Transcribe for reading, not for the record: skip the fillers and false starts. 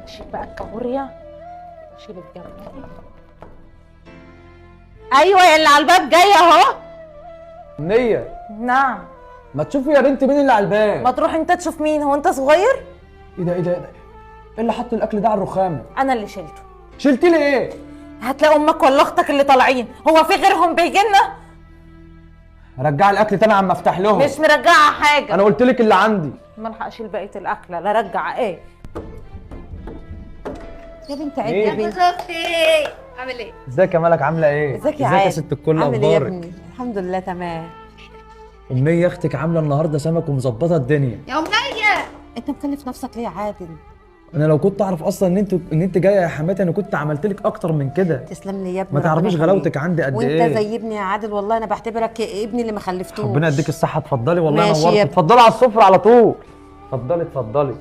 شيل بقى الكابوريا، شيل الجمبري. ايوه يا اللي على الباب جاي اهو. منية. نعم. ما تشوفي يا بنتي مين اللي على الباب. ما تروح انت تشوف مين، هو انت صغير؟ ايه ده ايه ده ايه ده؟ ايه اللي حط الاكل ده على الرخامه؟ انا اللي شلته. شلتي لي ايه؟ هتلاقي امك ولا اختك اللي طالعين، هو في غيرهم بيجي لنا؟ رجعي الاكل تاني عم افتح لهم. مش مرجعه حاجة. انا قلت لك اللي عندي. ما الحق اشيل بقية الاكلة، لا رجع ايه؟ يا بنت عيب إيه؟ يا بنت. اختي عامل ايه؟ ازيك يا ملك، عامله ايه؟ ازيك يا ازيك يا عادل؟ ست الكل، عامل ايه يا اخبارك؟ ابني؟ الحمد لله تمام. امنية اختك عامله النهارده سمك ومظبطه الدنيا. يا امنية انت مكلف نفسك ليه يا عادل؟ انا لو كنت اعرف اصلا ان انت جاية يا حماتي انا كنت عملت لك اكتر من كده. تسلم لي يا ابني، ما ربنا تعرفيش يخليك. غلاوتك عندي قد وانت ايه. زي ابني يا عادل، والله انا بعتبرك ابني اللي ما خلفتوش. ربنا يديك الصحة. اتفضلي والله ماشي نورت. يا ابني. اتفضلي على السفرة على طول. اتفضلي اتفضلي.